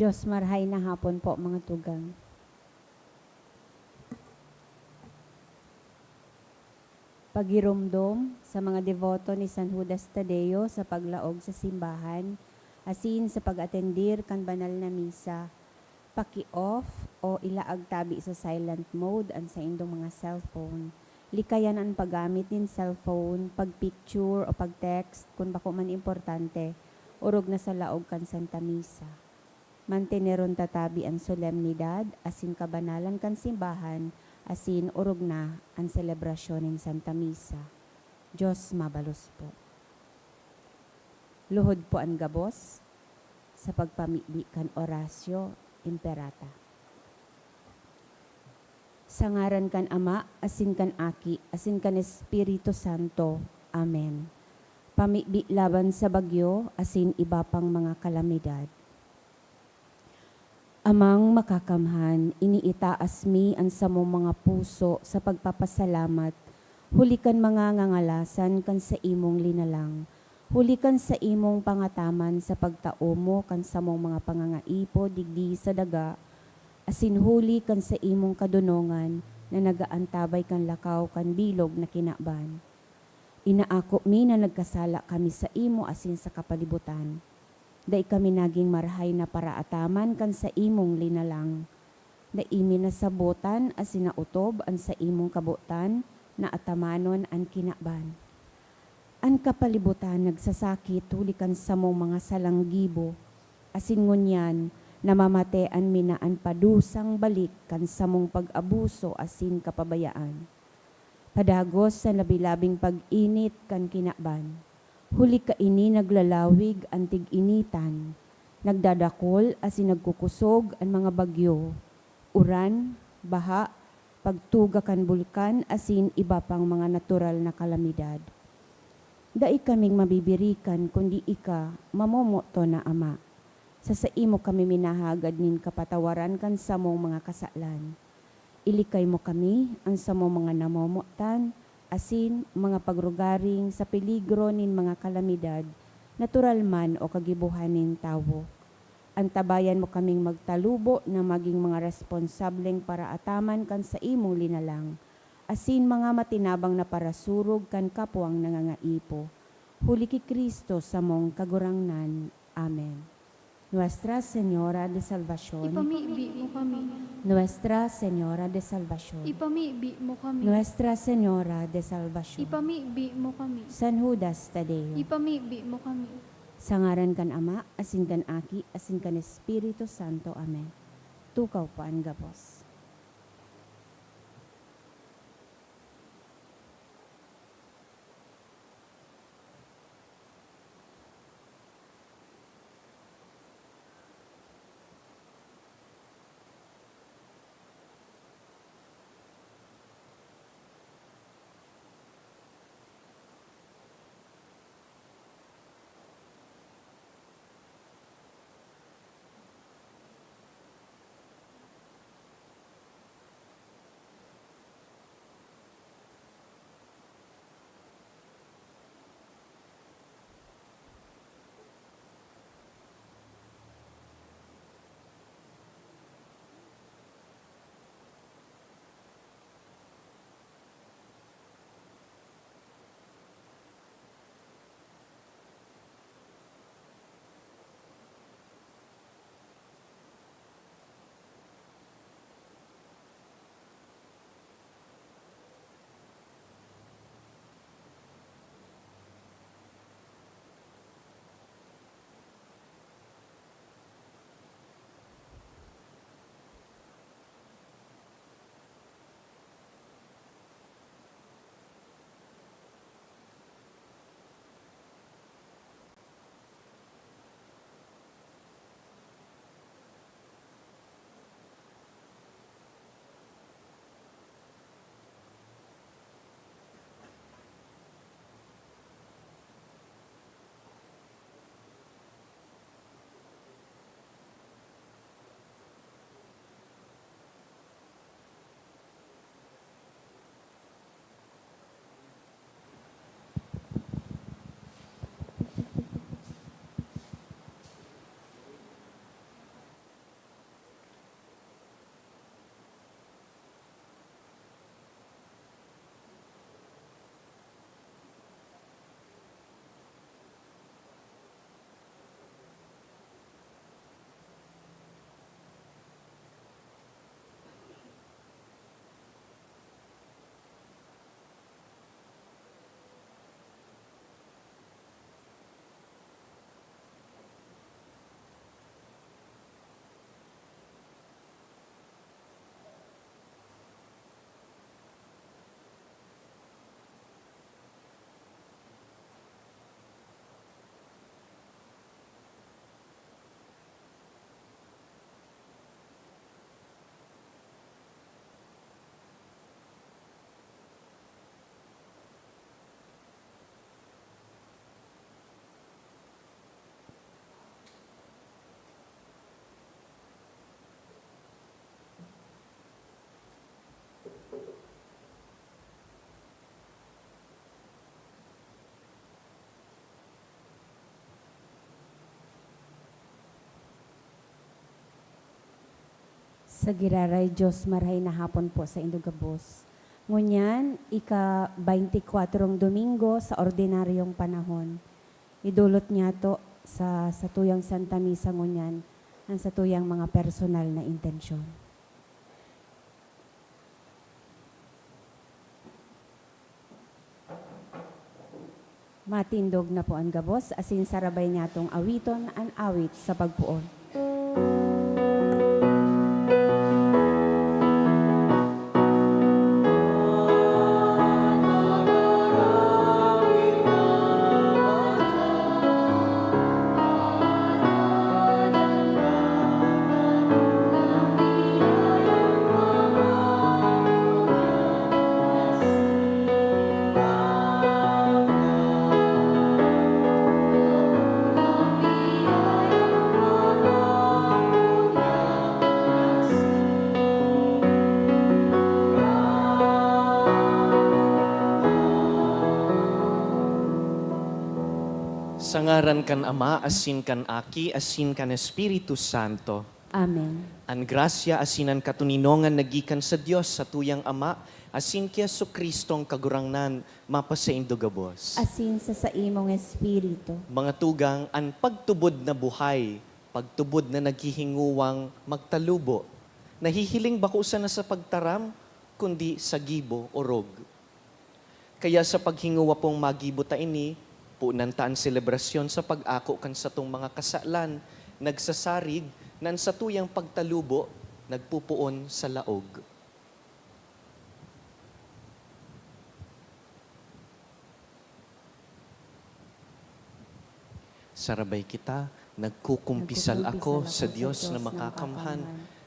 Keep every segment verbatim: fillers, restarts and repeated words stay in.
Diyos, marahay na hapon po, mga tugang. Pagiromdom sa mga deboto ni San Judas Tadeo sa paglaog sa simbahan, asin sa pag-atendir kan banal na misa. Paki-off o ilaag tabi sa silent mode an saindong mga cellphone. Likayan an paggamit nin cellphone, pag-picture o pag-text kun bako man importante, orog na sa laog kan Santa Misa. Manteneron ta tabi an solemnidad asin kabanalan kan simbahan, asin orog na an selebrasyon nin Santa Misa. Diyos mabalos po. Luhod po an gabos sa pagpamibi kan Oratio Imperata. Sa ngaran kan Ama, asin kan Aki, asin kan Espiritu Santo. Amen. Pamibi laban sa bagyo asin iba pang mga kalamidad. Amang Makakamhan, iniitaas mi an samong mga puso sa pagpapasalamat huli kan mga ngangalasan kan saimong linalang, huli kan saimong pangataman sa pagtao mo kan samong mga pangangaipo digdi sa daga, asin huli kan saimong kadonongan na nagaantabay kan lakaw kan bilog na kinaban. Inaako mi na nagkasala kami saimo asin sa kapalibutan. Dai kami nagin marahay na paraataman kan saimong linalang. Dai mi nasabotan asin naotob an saimong kabotan na atamanon an kinaban. An kapalibutan nagsasakit huli kan samong mga salang gibo, asin ngunyan namamatean mi na an padusang balik kan samong pag-abuso asin kapabayaan. Padagos sa labi-labing pag-init kan kinaban. Huli kaini naglalawig an tig-initan, nagdadakol asin nagkukosog an mga bagyo, uran, baha, pagtuga kan bulkan asin iba pang mga natural na kalamidad. Dai kaming mabibirikan kundi ika, mamomoton na Ama. Sa saimo kami minahagad nin kapatawaran kan samong mga kasalan. Ilikay mo kami, an samong mga namomotan, asin mga pagrugaring sa peligro nin mga kalamidad, natural man o kagibohan nin tawo. Antabayan mo kaming magtalubo na magin mga responsableng paraataman kan saimong linalang, asin mga matinabang na parasurog kan kapwang nangangaipo. Huli ki Cristo samong Kagurangnan. Amen. Nuestra Señora de Salvacion. Ipamibi mo kami. Nuestra Señora de Salvacion. Ipamibi mo kami. Nuestra Señora de Salvacion. Ipamibi mo kami. San Judas Tadeo. Ipamibi mo kami. Sa ngaran kan Ama, asin kan Aki, asin kan Espiritu Santo. Amen. Tukaw po an gabos. Sa giraray, Dios, marahay na hapon po sa indo gabos. Ngunyan, ika-baynti kwatro Domingo sa ordinaryong panahon. Idolot niyato sa satuyang Santa Misa ngunyan an satuyang mga personal na intensyon. Matindog na po an gabos, asin sarabay niyatong awiton an awit sa pagpoon. Sa ngaran kan Ama, asin kan Aki, asin kan Espiritu Santo. Amen. An grasya asin an katoninongan na gikan sa Dios, satuyang Ama, asin ki Jesu-Cristong Kagurangnan, mapasaindo gabos. Asin sa saimong espiritu. Mga tugang, an pagtubod na buhay, pagtubod na naghihingowang magtalubo, nahihiling bako sana sa pagtaram, kundi sa gibo, orog. Kaya sa paghingowa pong magibo ta ini, punan ta an selebrasyon sa pag-ako kan satong mga kasalan, nagsasarig na an satuyang pagtalubo nagpopoon sa laog. Sarabay kita, nagkukumpisal ako sa Dios na makakamhan,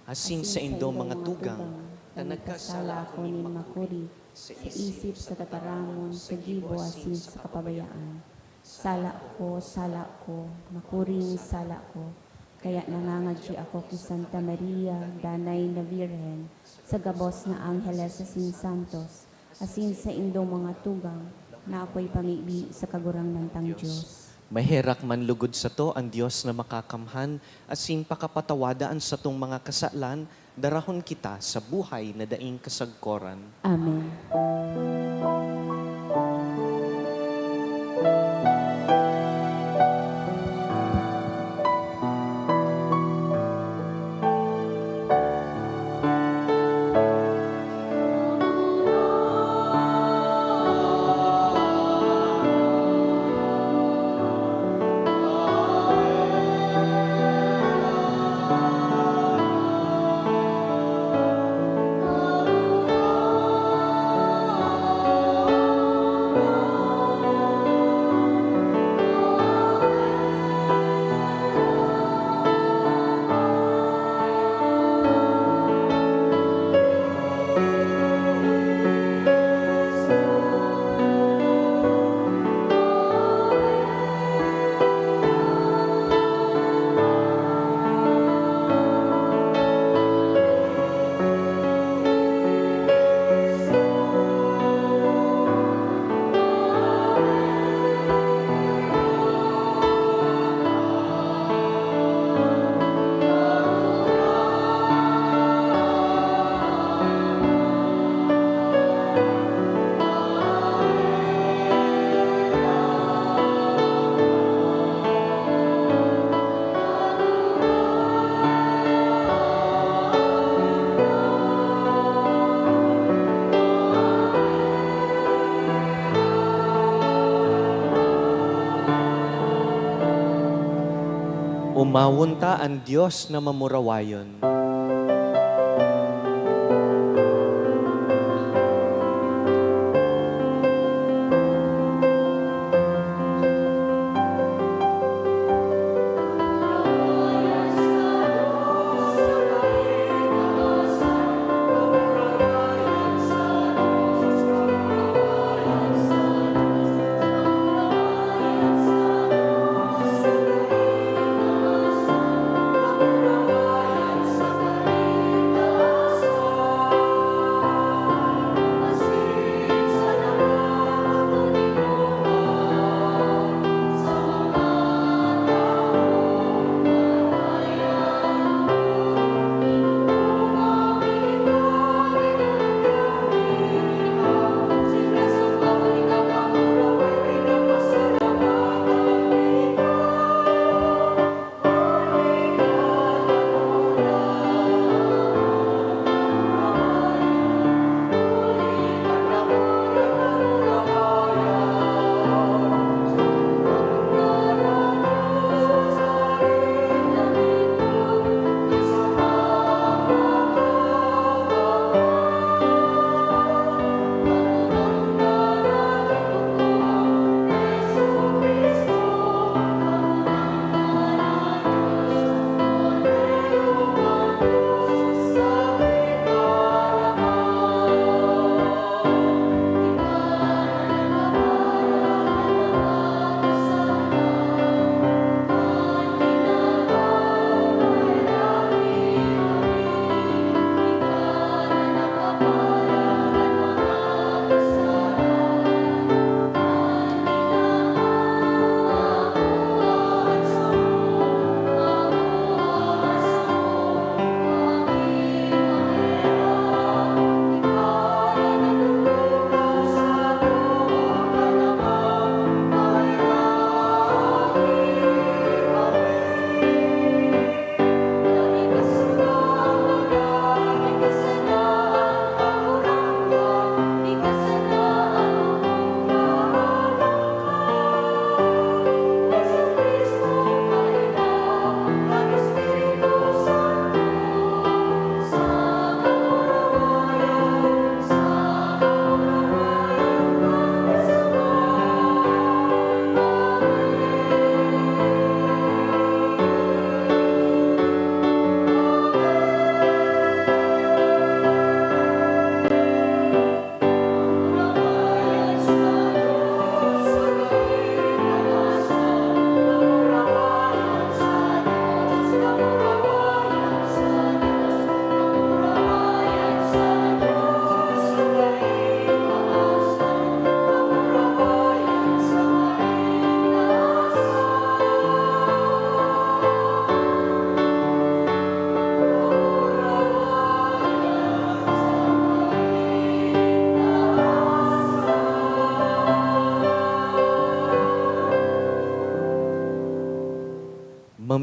asin saindo mga tugang, ta nagkasala ako nin makuri, sa isip, sa tataramon, sa gibo, asin sa kapabayaan. Sala ko, sala ko, makuring sala ko. Kaya nangangadyi ako ki Santa Maria, Danay na Birhen, sa gabos na angheles asin santos, asin saindong mga tugang, na akoy pamibi sa Kagurangnan tang Dios. Maherak man lugod sato an Dios na makakamhan, asin pakapatawada an satong mga kasalan, darahon kita sa buhay na daing kasagkoran. Amen. Omawon ta an Dios na mamurawayon.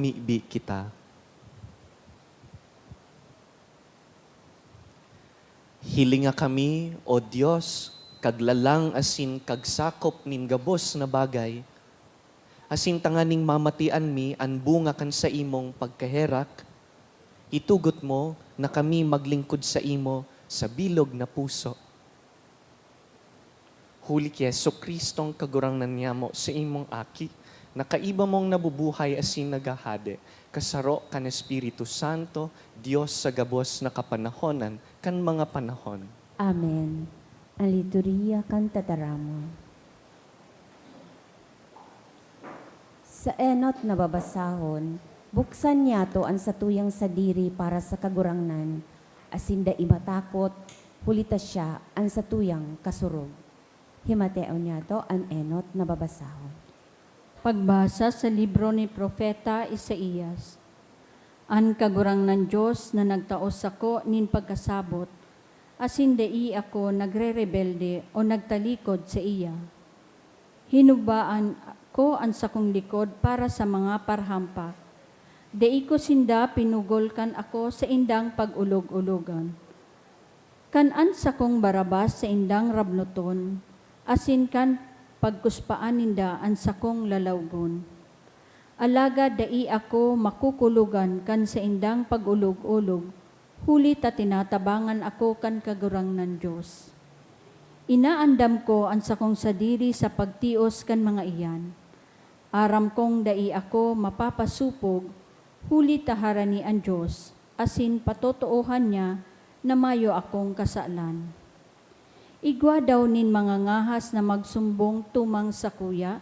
Mibi kita. Hilinga kami, O Dios, kaglalang asin kagsakop nin gabos na bagay, asin tanganing mamatian mi an bunga kan saimong pagkaherak, itugot mo na kami maglingkod saimo sa bilog na puso. Huli ki Jesu-Cristong Kagurangnan nyamo, saimong Aki, na kaiba mong nabubuhay asin naghahade, kasaro kan Espiritu Santo, Dios sa gabos na kapanahonan kan mga panahon. Amen. An liturhiya kan tataramon. Sa enot na babasahon, buksan niyato an satuyang sadiri para sa Kagurangnan, asin dai matakot, huli ta siya an satuyang kasurog. Himateon niyato an enot na babasahon. Pagbasa sa libro ni Propeta Isaias. An Kagurangnan Dios na nagtao sako nin pagkasabot, asin dai ako nagrerebelde o nagtalikod saiya. Hinubaan ko an sakong likod para sa mga parhampak. Dai ko sinda pinugol kan ako saindang pag-olog-ologan. Kan an sakong barabas saindang rabnoton, asin kan pagkuspaan ninda an sakong lalawgon. Alagad dai ako makukulogan kan saindang pag-olog-olog, huli ta tinatabangan ako kan Kagurangnan Dios. Inaandam ko an sakong sadiri sa pagtios kan mga iyan. Aram kong dai ako mapapasopog, huli ta harani an Dios, asin patotoohan niya na mayo akong kasalan. Igwa daw nin mga ngahas na magsumbong tumang sakuya?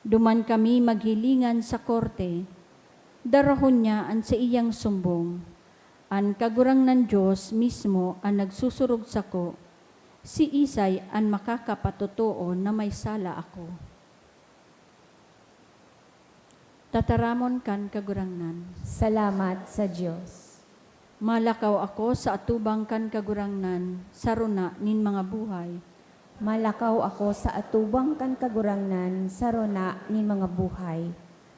Duman kami maghilingan sa korte. Darahon niya an saiyang sumbong. An Kagurangnan Dios mismo an nagsusurog sako, siisay an makakapatotoo na may sala ako? Tataramon kan Kagurangnan. Salamat sa Dios. Malakaw ako sa atubang kan Kagurangnan, sa rona nin mga buhay. Malakaw ako sa atubang kan Kagurangnan, sa rona nin mga buhay.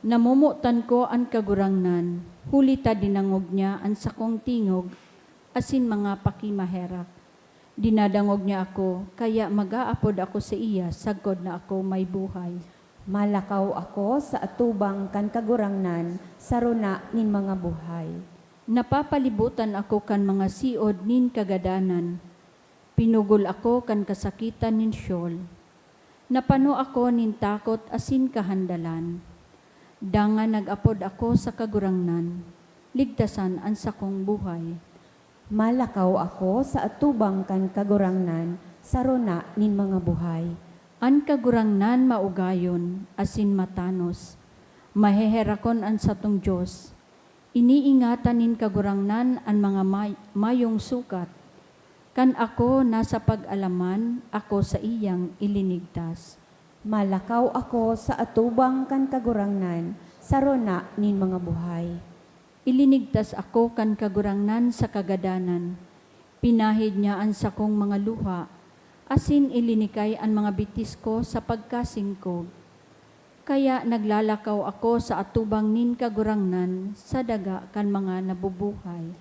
Namomotan ko an Kagurangnan, huli ta dinangog niya an sakong tingog asin mga pakimaherak. Dinadangog niya ako, kaya mag-aapod ako saiya sagkod na ako may buhay. Malakaw ako sa atubang kan Kagurangnan, sa rona nin mga buhay. Napapalibotan ako kan mga siod nin kagadanan. Pinugol ako kan kasakitan nin Sheol. Napano ako nin takot asin kahandalan. Dangan nag-apod ako sa Kagurangnan, ligtasan an sakong buhay. Malakaw ako sa atubang kan Kagurangnan, sa rona nin mga buhay. An Kagurangnan maugayon asin matanos. Maheherakon an satong Dios. Iniingatan nin Kagurangnan an mga may-, mayong sukat. Kan ako nasa pag-alaman, ako saiyang ilinigtas. Malakaw ako sa atubang kan Kagurangnan, sa rona nin mga buhay. Ilinigtas ako kan Kagurangnan sa kagadanan. Pinahid niya an sakong mga luha, asin ilinikay an mga bitis ko sa pagkasingkog. Kaya naglalakaw ako sa atubang nin Kagurangnan sa daga kan mga nabubuhay.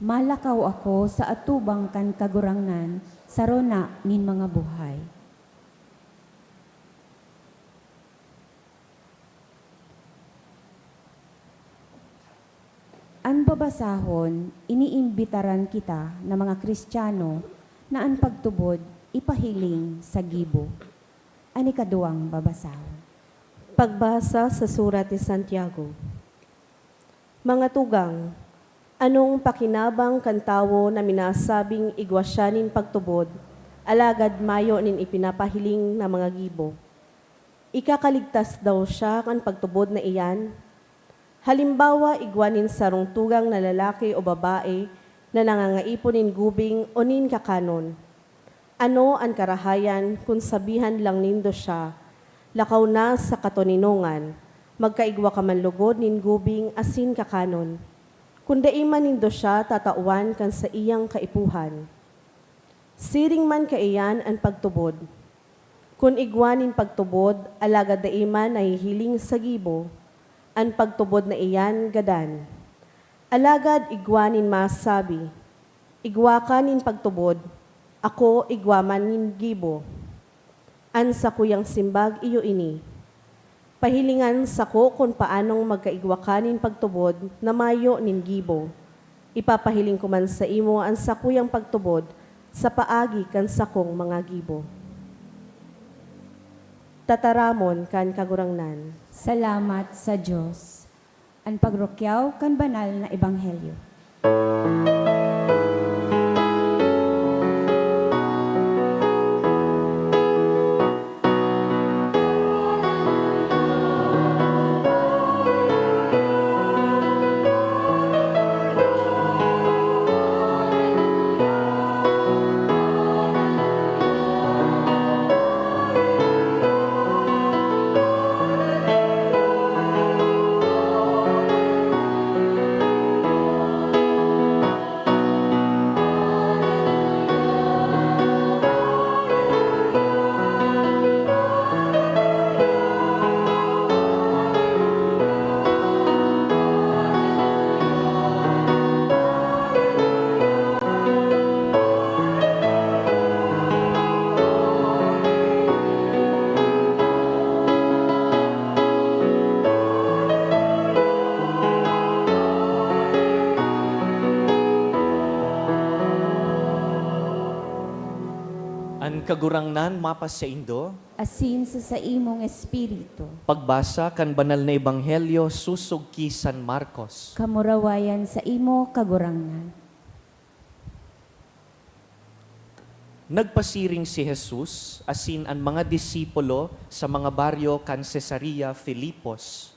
Malakaw ako sa atubang kan Kagurangnan, sa rona nin mga buhay. An babasahon, iniimbitaran kita na mga Kristiyano na an pagtubod ipahiling sa gibo. An ikaduwang babasahon. Pagbasa sa surat ni Santiago. Mga tugang, anong pakinabang kan tawo na minasabing igwa siya nin pagtubod, alagad mayo nin ipinapahiling na mga gibo? Ikakaligtas daw siya kan pagtubod na iyan? Halimbawa, igwa nin sarong tugang na lalaki o babae na nangangaipon nin gubing o nin kakanon. Ano an karahayan kun sabihan lang nindo siya, "Lakaw na sa katoninongan, magkaigwa ka man logod nin gubing asin kakanon"? Kun dai man nindo siya tatawan kan saiyang kaipuhan. Siring man kaiyan an pagtubod. Kun igwa nin pagtubod, alagad dai man nahihiling sa gibo, An pagtubod na iyan gadan. Alagad igwa nin masabi, "Igwa ka nin pagtubod, ako igwa man nin gibo." An sakuyang simbag iyo ini, pahilingan sako kun paanong magkaigwa ka nin pagtubod na mayo nin gibo. Ipapahiling ko man saimo an sakuyang pagtubod sa paagi kan sakong mga gibo. Tataramon kan Kagurangnan. Salamat sa Dios. An pagrukyaw kan banal na ebanghelyo. An Kagurangnan mapasaindo. Asin sa saimong espiritu. Pagbasa kan Banal na Ebanghelyo sosog ki San Marcos. Kamurawayan saimo, Kagurangnan. Nagpasiring si Jesus asin an mga disipulo sa mga baryo kan Cesarea Filipos.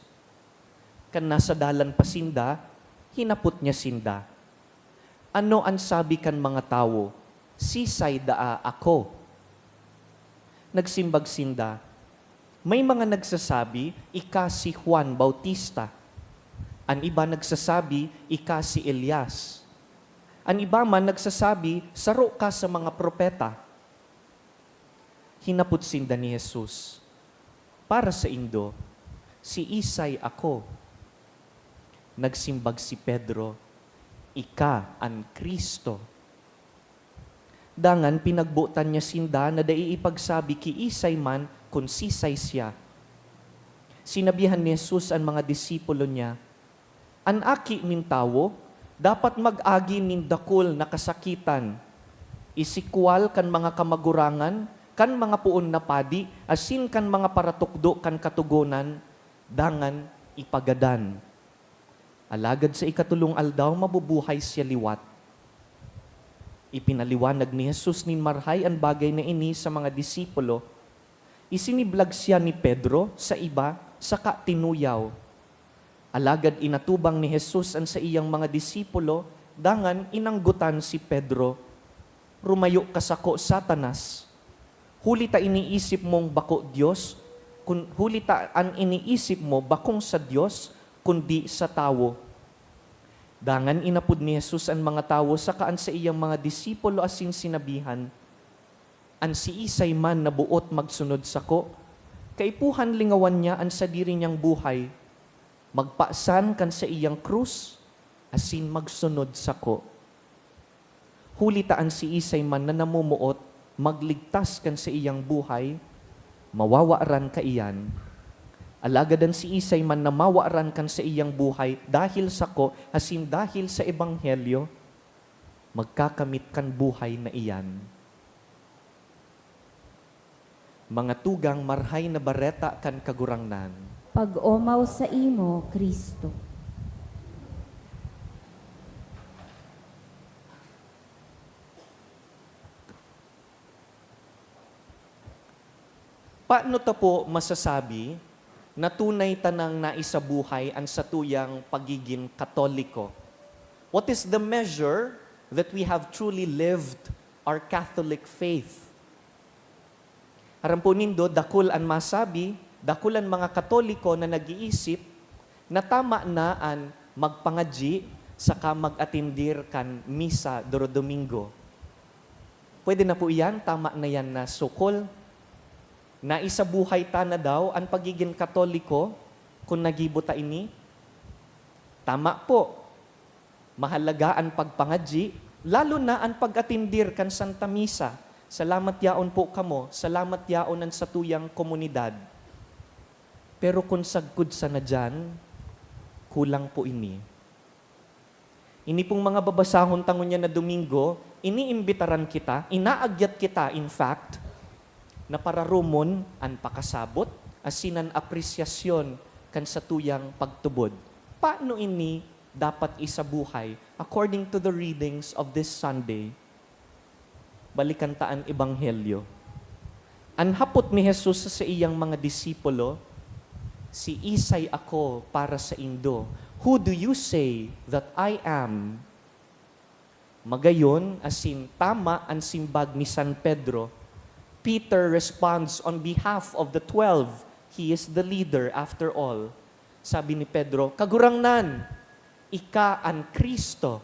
Kan nasa dalan pa sinda, hinapot niya sinda, "Ano an sabi kan mga tawo? Sisay daa ako?" Nagsimbag sinda, "May mga nagsasabi, ika si Juan Bautista. An iba nagsasabi, ika si Elias. An iba man nagsasabi, saro ka sa mga propeta." Hinapot sinda ni Jesus, "Para saindo, siisay ako?" Nagsimbag si Pedro, "Ika an Cristo." Dangan pinagbotan niya sinda na dai ipagsabi kiisay man kun sisay siya. Sinabihan ni Jesus an mga disipulo niya, "An Aki nin Tawo dapat mag-agi nin dakul na kasakitan, isikwal kan mga kamagurangan, kan mga poon na padi, asin kan mga paratukdo kan Katogonan, dangan ipagadan. Alagad sa ikatolong aldaw, mabubuhay siya liwat." Ipinaliwanag ni Jesus nin marahay an bagay na ini sa mga disipulo. Isiniblag siya ni Pedro sa iba saka tinuyaw. Alagad inatubang ni Jesus an saiyang mga disipulo, dangan inanggotan si Pedro, "Rumayo ka sako, Satanas! Huli ta iniisip mong bako Dios, kun, huli ta an iniisip mo bakong sa Dios, kundi sa tawo." Dangan inapod ni Jesus an mga tawo saka an saiyang mga disipulo asin sinabihan, "An siisay man na boot magsunod sako, kaipuhan lingawan niya an sadiri niyang buhay, magpasan kan saiyang krus, asin magsunod sako. Huli ta an siisay man na namomoot magligtas kan saiyang buhay, mawawaran kaiyan. Alagad an siisay man na mawaran kan saiyang buhay dahil sako asin dahil sa ebanghelyo, magkakamit kan buhay na iyan." Mga tugang, Marahay na Bareta kan Kagurangnan. Pag-omaw saimo, Cristo. Paano ta po masasabi na tunay tanang naisabuhay an satuyang pagigin Katoliko? What is the measure that we have truly lived our Catholic faith? Aram po nindo, dakul an masabi, dakul an mga Katoliko na nag-iisip na tama na an magpangadyi saka mag-atendir kan misa dorodomingo. Pwede na po iyan, tama na yan na sukol. Naisabuhay ta na daw an pagigin Katoliko, Kun nagibo ta ini, tama po, mahalaga an pagpangadyi, lalo na an pag-atendir kan Santa Misa. Salamat yaon po kamo, salamat yaon an satuyang komunidad. Pero kun sagkod sana diyan, kulang po ini. Ini pong mga babasahon ta ngunyan na Domingo, iniimbitaran kita, inaagyat kita, in fact, na pararomon an pakasabot asin an apresyasyon kan satuyang pagtubod. Paano ini dapat isabuhay according to the readings of this Sunday? Balikan ta an Ebanghelyo. An hapot ni Jesus sa saiyang mga disipulo, "Siisay ako para saindo? Who do you say that I am?" Magayon, asin tama an simbag ni San Pedro, Peter responds on behalf of the twelve. He is the leader after all. Sabi ni Pedro, "Kagurangnan, ika an Cristo."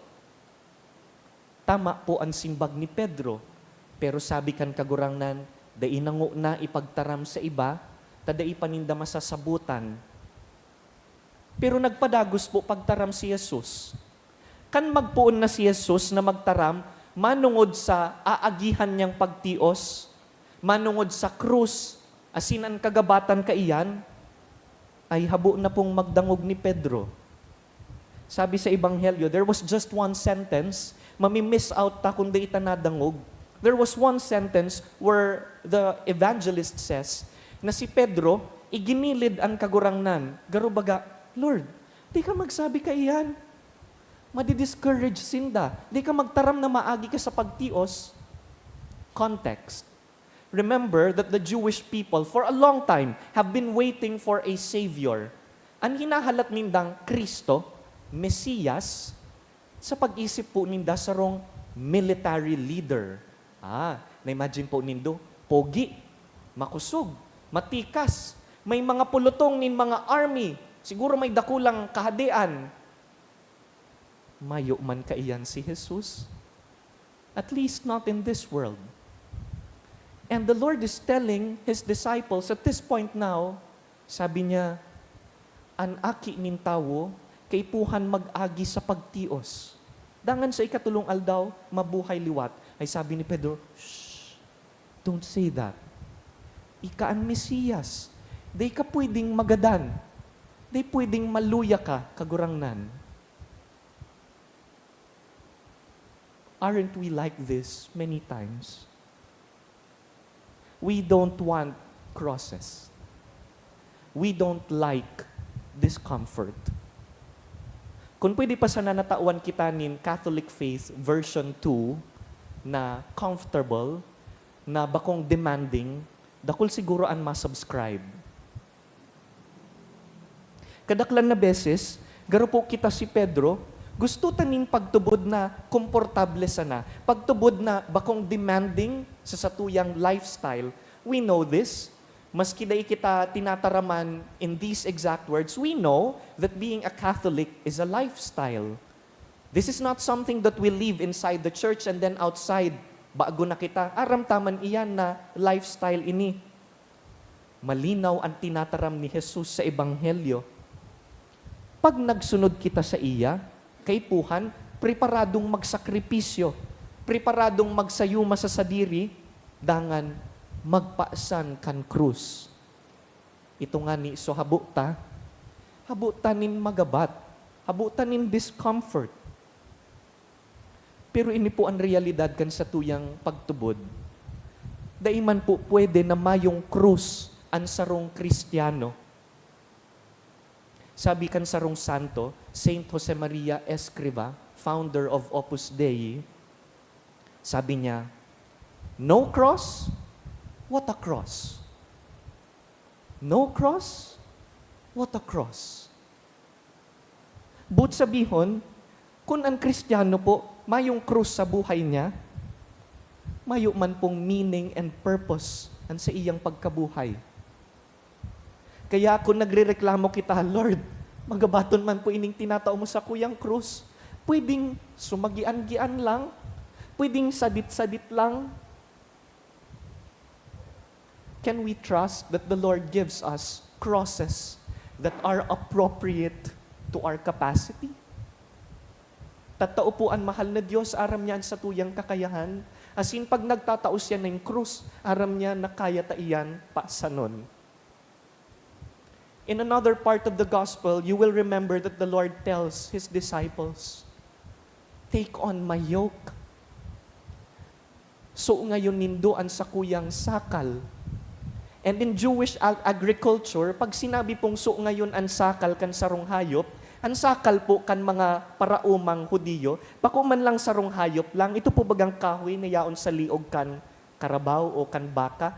Tama po an simbag ni Pedro, pero sabi kan Kagurangnan, "Dai na ngona ipagtaram sa iba, ta dai pa ninda masasabotan." Pero nagpadagos po pagtaram si Jesus. Kan magpoon na si Jesus na magtaram manongod sa aagihan niyang pagtios, manongod sa krus, asin an kagabatan kaiyan, ay habo na pong magdangog ni Pedro. Sabi sa Ebanghelyo, there was just one sentence, mami-miss out ta kun dai ta nadangog. There was one sentence where the evangelist says na si Pedro, iginilid an Kagurangnan, garo baga, "Lord, di ka magsabi kaiyan. Madi-discourage sinda. Di ka magtaram na maagi ka sa pagtios." Context. Remember that the Jewish people for a long time have been waiting for a savior. An hinahalat nindang Cristo, Mesiyas, sa pag-isip po ninda sarong military leader. Ah, na-imagine po nindo, pogi, makosog, matikas, may mga pulutong nin mga army, siguro may dakulang kahadean. Mayo man kaiyan si Jesus. At least not in this world. And the Lord is telling His disciples at this point now, sabi niya, "An Aki nin Tawo kaipuhan mag-agi sa pagtios. Dangan sa ikatolong aldaw, mabuhay liwat." Ay sabi ni Pedro, "Shh! Don't say that. Ika an Mesiyas. Dai ka pwedeng magadan. Dai pwedeng maluya ka, Kagurangnan." Aren't we like this many times? We don't want crosses. We don't like discomfort. Kung pwede pa sana natawan kita nin Catholic Faith version two na comfortable, na bakong demanding, dakul siguro an masubscribe. Kadaklan na beses, garo po kita si Pedro, gusto ta nin pagtubod na komportable sana, pagtubod na bakong demanding sa satuyang lifestyle. We know this. Maski dai kita tinataraman in these exact words, we know that being a Catholic is a lifestyle. This is not something that we live inside the church and then outside, bago na kita. Aram ta man iyan na lifestyle ini. Malinaw an tinataram ni Jesus sa Ebanghelyo. Pag nagsunod kita saiya, kaipuhan, preparadong magsakripisyo, preparadong magsayuma sa sadiri, dangan magpasan kan krus. Ito ngani, so habo ta, habo ta nin magabat, habo ta nin discomfort. Pero ini po an reyalidad kan satuyang pagtubod. Dai man po pwede na mayong krus an sarong Kristiyano. Sabi kan sarong santo, Saint Josemaria Escriva, founder of Opus Dei, sabi niya, "No cross? What a cross! No cross? What a cross!" Boot sabihon, kun an Kristiyano po mayong krus sa buhay niya, mayo man pong meaning and purpose an saiyang pagkabuhay. Kaya kun nagrereklamo kita, "Lord, magabaton man po ining tinatao mo sakuyang krus. Pwedeng sumagian-gian lang? Pwedeng sadit-sadit lang?" Can we trust that the Lord gives us crosses that are appropriate to our capacity. Tatao po an mahal na Dios, aram niya an satuyang kakayahan. Asin pag nagtatao siya nin krus, aram niya na kaya ta iyan pasanon. In another part of the gospel, you will remember that the Lord tells his disciples, "Take on my yoke." So ngayon nindo an sakuyang sakal. And in Jewish ag-, agriculture, pag sinabi pong so ngayon an sakal kan sarong hayop, an sakal po kan mga paraomang Hudiyo, bako man lang sarong hayop lang, ito po bagang kahoy na yaon sa liog kan karabaw o kan baka.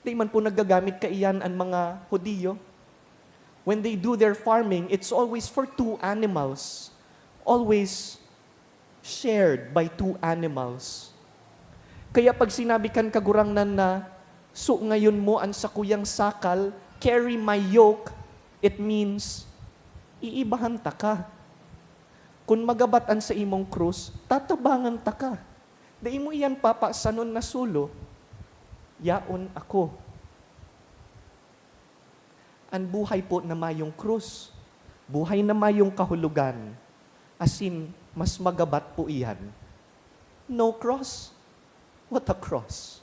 Di man po naggagamit kaiyan an mga Hudiyo. When they do their farming, it's always for two animals. Always shared by two animals. Kaya pag sinabi kan Kagurangnan na, "So ngayon mo an sakuyang sakal, carry my yoke," it means, iibahan taka. Kun magabat an saimong krus, tatabangan taka. Dai mo iyan papasanon na solo, "Yaon ako." An buhay po na mayong krus, buhay na mayong kahulogan, asin mas magabat po iyan. No cross? What a cross!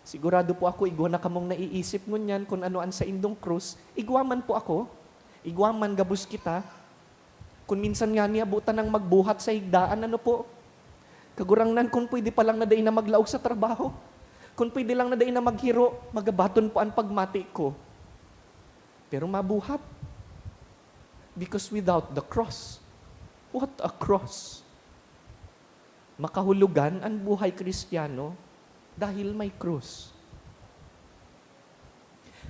Sigurado po ako, igwa na kamong naiisip ngunyan kun ano an saindong krus. Igwa man po ako. Igwa man gabos kita. Kun minsan ngani habo tanang magbuhat sa higdaan, ano po? Kagurangnan, kun pwede pa lang na dai na maglaog sa trabaho. Kun pwede lang na dai na maghiro, magabaton po an pagmati ko. Pero mabuhat. Because without the cross, what a cross! Makahulogan an buhay Kristiyano dahil may krus.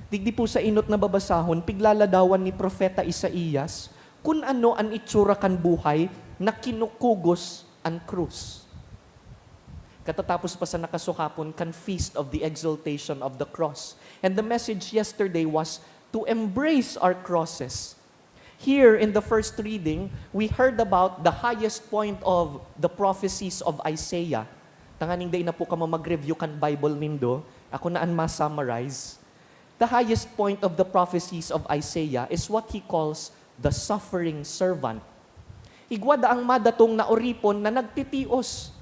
Digdi po sa enot na babasahon, piglaladawan ni Propeta Isaias kun ano an itsura kan buhay na kinukugos an krus. Katatapos pa sa nakasuhapon kan Feast of the Exaltation of the Cross. And the message yesterday was to embrace our crosses. Here in the first reading, we heard about the highest point of the prophecies of Isaiah. Tanganing dai na po kamo mag-review kan Bible nindo, ako na an ma-summarize. The highest point of the prophecies of Isaiah is what he calls the suffering servant. Igwa daang madatong na oripon na nagtitios,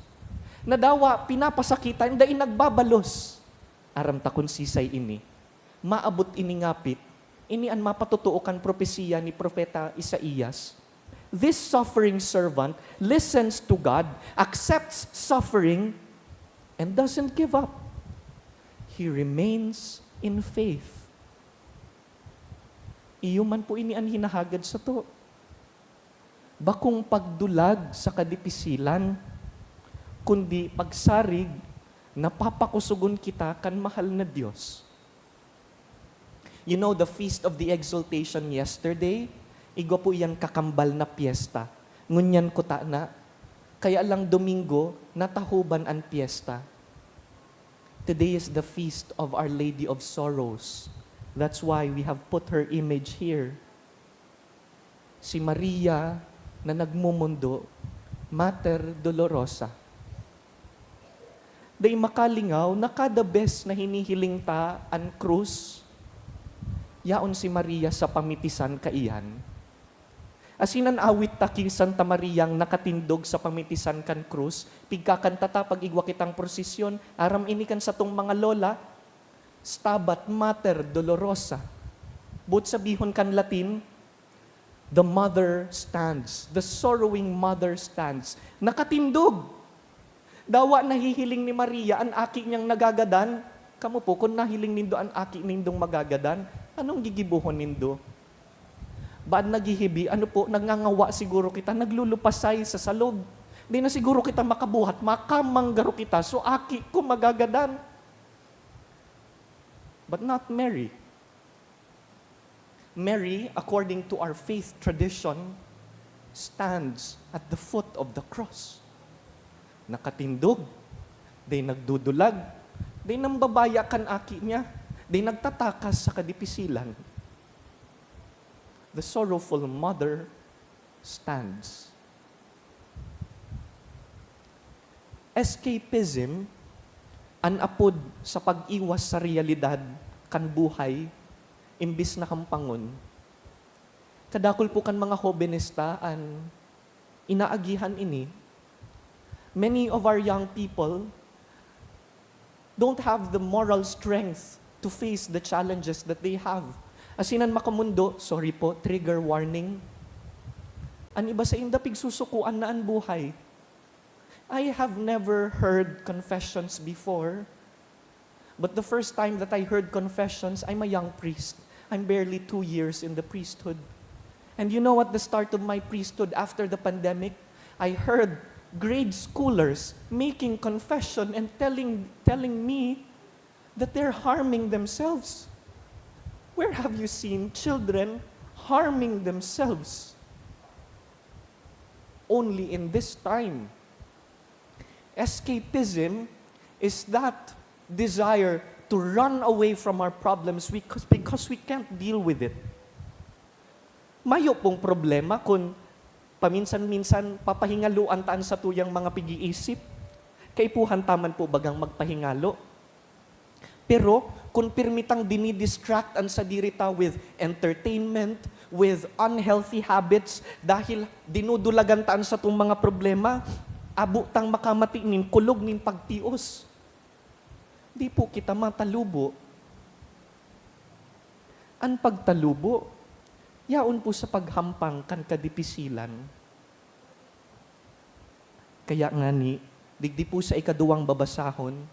na dawa pinapasakitan, dai nagbabalos. Aram ta kun sisay ini. Maabot ini ngapit. Ini an mapatotoo kan propesiya ni Propeta Isaias. This suffering servant listens to God, accepts suffering, and doesn't give up. He remains in faith. Iyo man po ini an hinahagad sato. Bakong pagdulag sa kadipisilan, kundi pagsarig na papakusogon kita kan mahal na Dios. You know, the Feast of the Exaltation yesterday, igwa po iyan kakambal na piyesta. Ngunyan kutana, kaya lang Domingo, natahoban an piyesta. Today is the Feast of Our Lady of Sorrows. That's why we have put her image here. Si Maria na nagmumundo, Mater Dolorosa. Dai makalingaw na kada bes na hinihiling ta an krus, yaon si Maria sa pamitisan kaiyan. Asin an awit ta ki Santa Mariang nakatindog sa pamitisan kan krus, pigkakanta ta pag igwa kitang prosesyon, aram ini kan satong mga lola, Stabat Mater Dolorosa. Boot sabihon kan Latin, "The mother stands, the sorrowing mother stands." Nakatindog. Dawa nahihiling ni Maria an aki niyang nagagadan. Kamo po, kun nahiling nindo an aki nindong magagadan, anong gigibohon nindo? Baad naghihibi, ano po, nagngangawa siguro kita, naglulupasay sa salog. Di na siguro kita makabuhat, makamang garo kita, "So, aki ko magagadan." But not Mary. Mary, according to our faith tradition, stands at the foot of the cross. Nakatindog, di nagdudulag, di nambabaya kan aki niya, di nagtatakas sa kadipisilan. The sorrowful mother stands. Escapism, an apod sa pag-iwas sa realidad kan buhay, Imbis na hampangon, kadakul po kan mga hobenesta an inaagihan ini. Many of our young people don't have the moral strength to face the challenges that they have. Asin an makamundo, sorry po, trigger warning. An iba sainda pigsusukoan na an buhay. I have never heard confessions before. But the first time that I heard confessions, I'm a young priest. I'm barely two years in the priesthood. And you know, at the start of my priesthood, after the pandemic, I heard grade schoolers making confession and telling, telling me that they're harming themselves. Where have you seen children harming themselves? Only in this time. Escapism is that desire to run away from our problems because, because we can't deal with it. Mayo pong problema kun paminsan-minsan papahingaloan ta an satuyang mga pig-iisip. Kaipuhan ta man po bagang magpahingalo. Pero kun pirmi tang dinidistract an sadiri ta with entertainment, with unhealthy habits, dahil dinudulagan ta an satong mga problema, abo tang makamati nin kulog nin pagtios. Di po kita matalubo. An pagtalubo, yaon po sa paghampang kan kadipisilan. Kaya ngani, digdi po sa ikaduwang babasahon,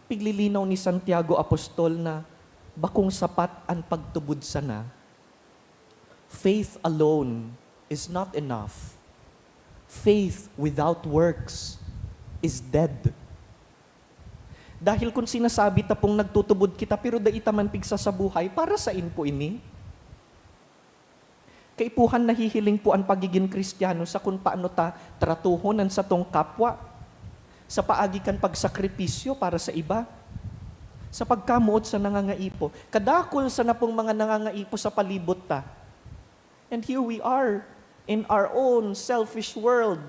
piglilinaw ni Santiago Apostol na bakong sapat an pagtubod sana. Faith alone is not enough. Faith without works is dead. Dahil kun sinasabi ta pong nagtutubod kita pero dai ta man pigsasabuhay, para sain po ini? Kaipuhan nahihiling po an pagigin Kristiyano sa kun paano ta tratohon an satong kapwa, sa paagi kan pagsakripisyo para sa iba, sa pagkamoot sa nangangaipo. Kadakul sana pong mga nangangaipo sa palibot ta. And here we are, in our own selfish world.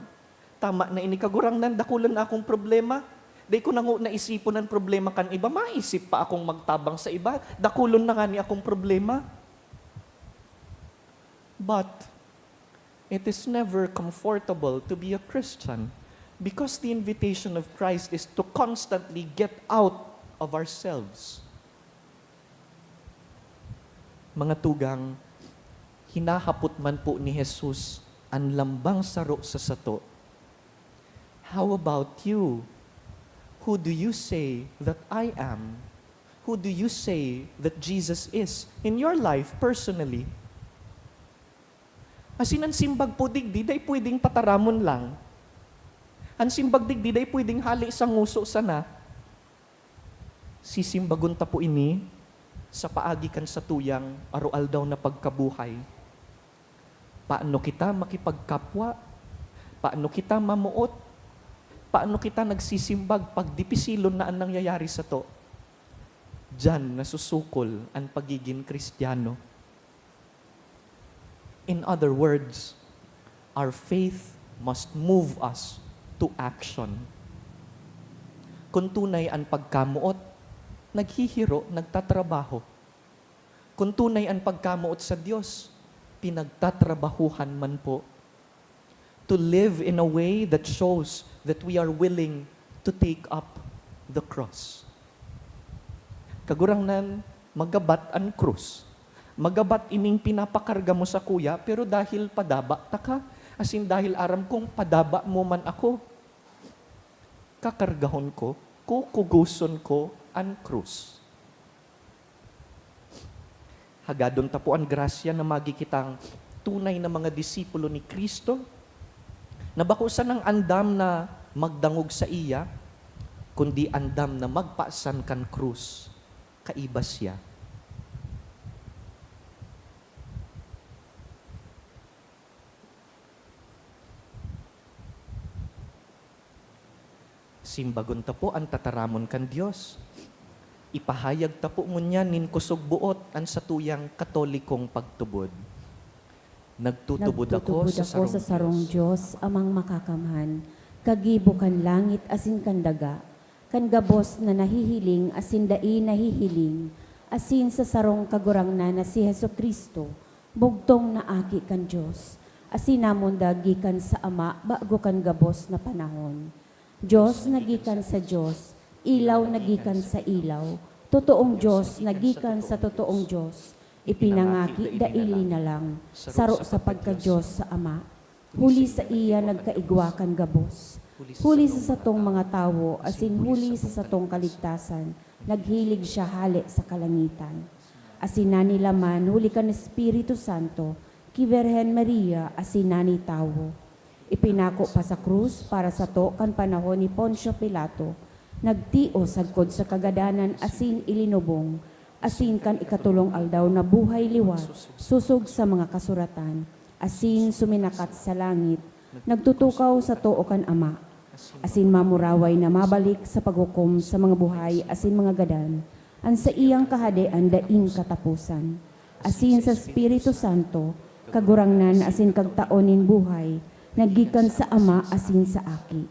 Tama na ini, Kagurangnan, dakulon na akong problema. Dai ko na ngona isipon an problema kan iba, maisip pa akong magtabang sa iba, dakulon na ngani akong problema. But it is never comfortable to be a Christian because the invitation of Christ is to constantly get out of ourselves. Mga tugang, hinahapot man po ni Jesus an lambang saro sa sato. How about you? Who do you say that I am? Who do you say that Jesus is in your life personally? Asin an simbag po digdi dai pwedeng pataramon lang. An simbag digdi dai pwedeng hale sa ngoso sana. Sisimbagon ta po ini sa paagi kan satuyang aroaldaw na pagkabuhay. Paano kita makipagkapwa? Paano kita mamoot? Paano kita nagsisimbag pag dipisilon na an nangyayari sato? Diyan nasusukol an pagigin Kristiyano. In other words, our faith must move us to action. Kun tunay an pagkamoot, naghihiro, nagtatrabaho. Kun tunay an pagkamoot sa Dios, pinagtatrabahuhan man po. To live in a way that shows that we are willing to take up the cross. Kagurangnan, magabat an krus. Magabat ining pinapakarga mo sakuya, pero dahil padaba taka, asin dahil aram kong padaba mo man ako, kakargahon ko, kukugoson ko an krus. Hagadon ta po an grasya na magi kitang tunay na mga disipulo ni Cristo, na bako sanang andam na magdangog saiya, kundi andam na magpasan kan krus kaiba siya. Simbagon ta po an tataramon kan Dios. Ipahayag ta po ngunyan nin kusog boot an satuyang Katolikong pagtubod. Nagtutubod ako sa sarong Dios, Amang Makakamhan, kagibo kan langit asin kan daga, kan gabos na nahihiling asin dai nahihiling, asin sa sarong Kagurangnan na si Jesu-Cristo, bugtong na Aki kan Dios, asin namundag gikan sa Ama bago kan gabos na panahon. Dios na gikan sa Dios, ilaw na gikan sa ilaw, totoong Dios na gikan sa totoong Dios, ipinangaki daini na lang, saro sa pagka-Dios sa Ama. Huli saiya nagkaigwa kan gabos. Huli sa satong mga tawo asin huli sa satong kaligtasan, naghilig siya hale sa kalangitan. Asin nanilaman huli kan Espiritu Santo, ki Birhen Maria asin nani tawo. Ipinako pa sa krus para sato kan panahon ni Poncio Pilato, nagtios sagkod sa kagadanan asin ilinubong, asin kan ikatolong aldaw nabuhay liwat, sosog sa mga kasuratan, asin suminakat sa langit, nagtutukaw sa too kan Ama, asin mamuraway na mabalik sa paghukom sa mga buhay asin mga gadan. An saiyang kahadean daing kataposan. Asin sa Espiritu Santo, Kagurangnan asin Kagtaon nin buhay, naggikan sa Ama asin sa Aki.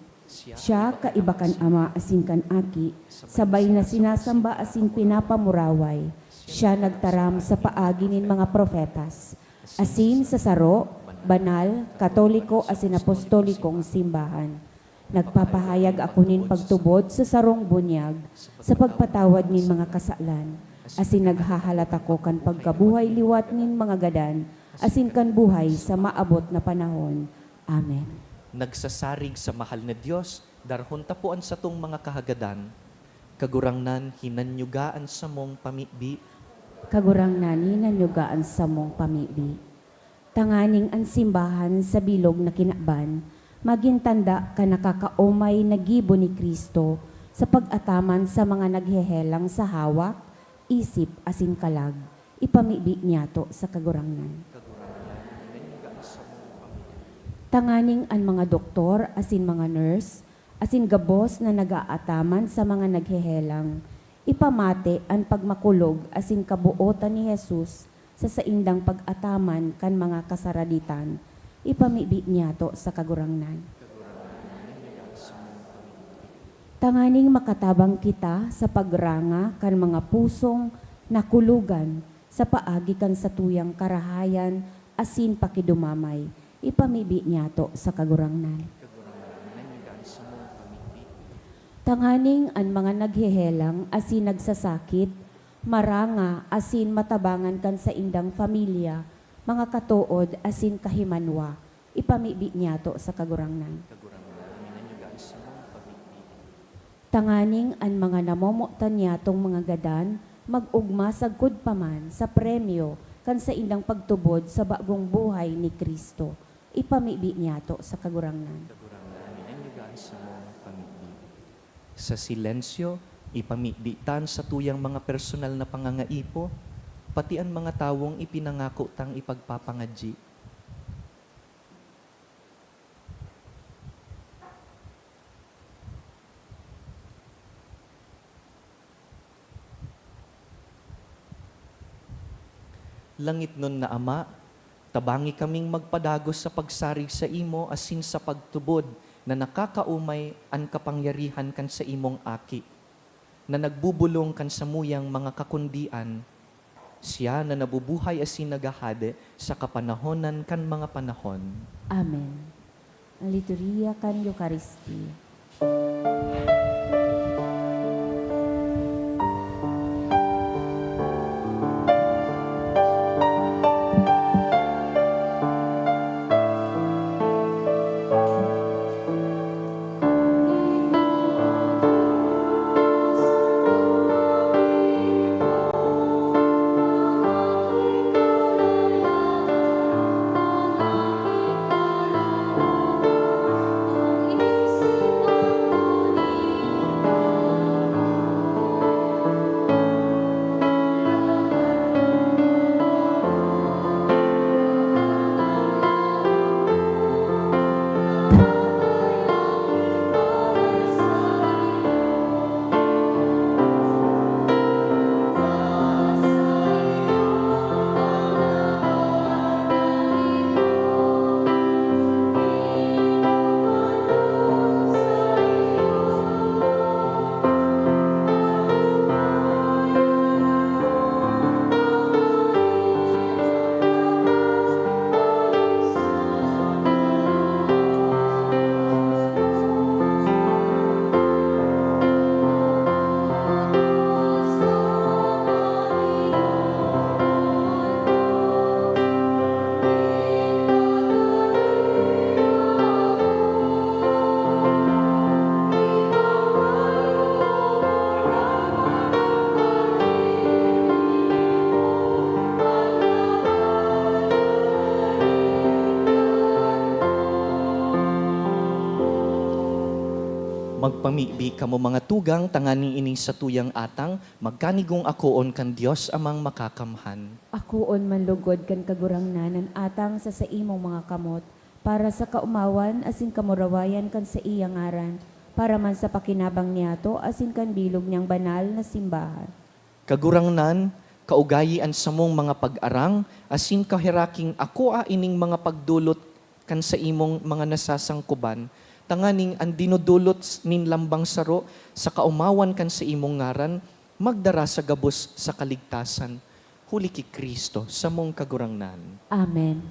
Siya kaiba kan Ama asin kan Aki, sabay na sinasamba asin pinapamuraway. Siya nagtaram sa paagi nin mga propetas, asin sa saro, banal, katoliko asin apostolikong simbahan. Nagpapahayag ako nin pagtubod sa sarong bunyag, sa pagpatawad nin mga kasalan, asin naghahalat ako kan pagkabuhay liwat nin mga gadan, asin kan buhay sa maabot na panahon. Amen. Nagsasarig sa mahal na Dios, darahon ta po an satong mga kahagadan. Kagurangnan, hinanyuga an samong pamibi. Kagurangnan, hinanyuga an samong pamibi. Tanganing an simbahan sa bilog na kinaban magin tanda kan nakakaomay na gibo ni Cristo sa pag-ataman sa mga naghehelang sa hawak, isip, asin kalag, ipamibi niyato sa Kagurangnan. Tanganing an mga doktor asin mga nurse asin gabos na nag-aataman sa mga naghehelang, ipamate an pagmakulog asin kabootan ni Jesus sa saindang pag-ataman kan mga kasaraditan, ipamibi niyato sa Kagurangnan. Tanganing makatabang kita sa pagranga kan mga pusong nakulogan sa paagi kan satuyang karahayan asin pakidumamay, ipamibi niyato sa Kagurangnan. Tanganing an mga naghehelang asin nagsasakit, maranga asin matabangan kan saindang pamilya, mga katood asin kahimanwa, ipamibi niyato sa Kagurangnan. Tanganing an mga namomotan niyatong mga gadan mag-ogma sagkod pa man sa premyo kan saindang pagtubod sa bagong buhay ni Cristo, ipamibi niyato sa Kagurangnan. Kagurangnan, hinanyuga an samong pamibi. Sa silensyo, ipamibi ta an satuyang mga personal na pangangaipo, pati an mga tawong ipinangako tang ipagpapangadyi. Langitnon na Ama, tabangi kaming magpadagos sa pagsarig saimo asin sa pagtubod na nakakaomay an kapangyarihan kan saimong Aki, na nagbubolong kan samuyang mga kakundian, siya na nabubuhay asin naghahade sa kapanahonan kan mga panahon. Amen. An liturhiya kan Eukaristia. Magpamibi kamo, mga tugang, tanganing ining satuyang atang magkanigong akoon kan Dios Amang Makakamhan. Akoon man lugod kan Kagurangnan an atang sa saimong mga kamot, para sa kaomawan asin kamurawayan kan saiyang ngaran, para man sa pakinabang niyato asin kan bilog niyang banal na simbahan. Kagurangnan, kaugayi an samong mga pag-arang asin kaheraking akoa ining mga pagdolot kan saimong mga nasasangkoban, tanganing an dinodolot nin lambang saro sa kaomawan kan saimong ngaran magdara sa gabos sa kaligtasan, huli ki Cristo, samong Kagurangnan. Amen.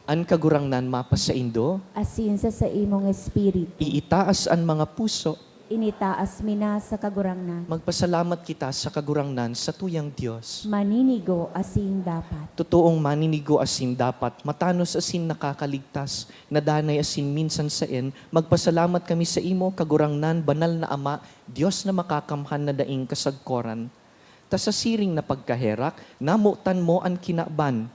An Kagurangnan mapasaindo. Asin sa saimong espiritu. Iitaas an mga puso. Initaas mi na sa Kagurangnan. Magpasalamat kita sa Kagurangnan, satuyang Dios. Maninigo asin dapat. Totoong maninigo asin dapat, matanos asin nakakaligtas, na danay asin minsan saen, magpasalamat kami saimo, Kagurangnan, banal na Ama, Dios na makakamhan na daing kasagkoran. Ta sa siring na pagkaherak, namotan mo an kinaban.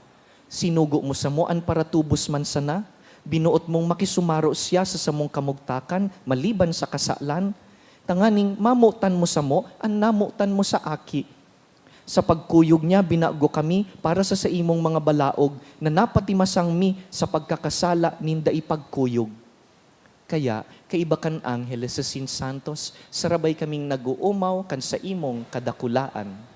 Sinugo mo samo an paratubos man sana, binoot mong makisumaro siya sa samong kamugtakan maliban sa kasalan, tanganing mamotan mo samo an namotan mo sa Aki. Sa pagkuyog niya, binago kami para sa saimong mga balaog na napatimasang mi sa pagkakasala nin dai pagkuyog. Kaya, kaiba kan angheles asin santos, sarabay kaming nag-oomaw kan saimong kadakulaan.